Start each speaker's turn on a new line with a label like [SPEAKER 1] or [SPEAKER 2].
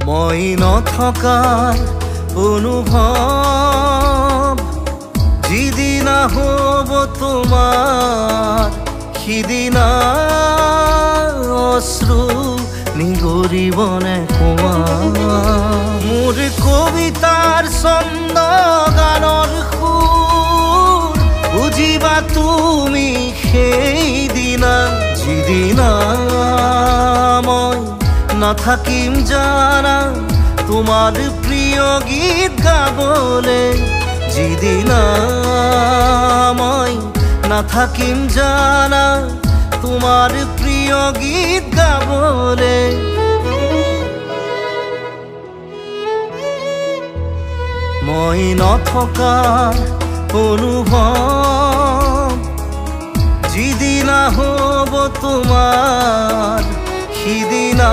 [SPEAKER 1] মই নথকাৰ অনুভৱ যিদিনা হ'ব তোমাৰ, সিদিনা অশ্ৰু নিগৰিবনে কোৱা? মোৰ কবিতাৰ ছন্দ, গানৰ সুৰ বুজিবা তুমি সেইদিনা, যিদিনা মই নাথাকিম জানা তোমাৰ প্ৰিয় গীত গাবলে। যিদিনা মই নাথাকিম জানা তোমাৰ প্ৰিয় গীত গাবলে। মই নথকাৰ অনুভৱ যিদিনা হ'ব তোমাৰ, সিদিনা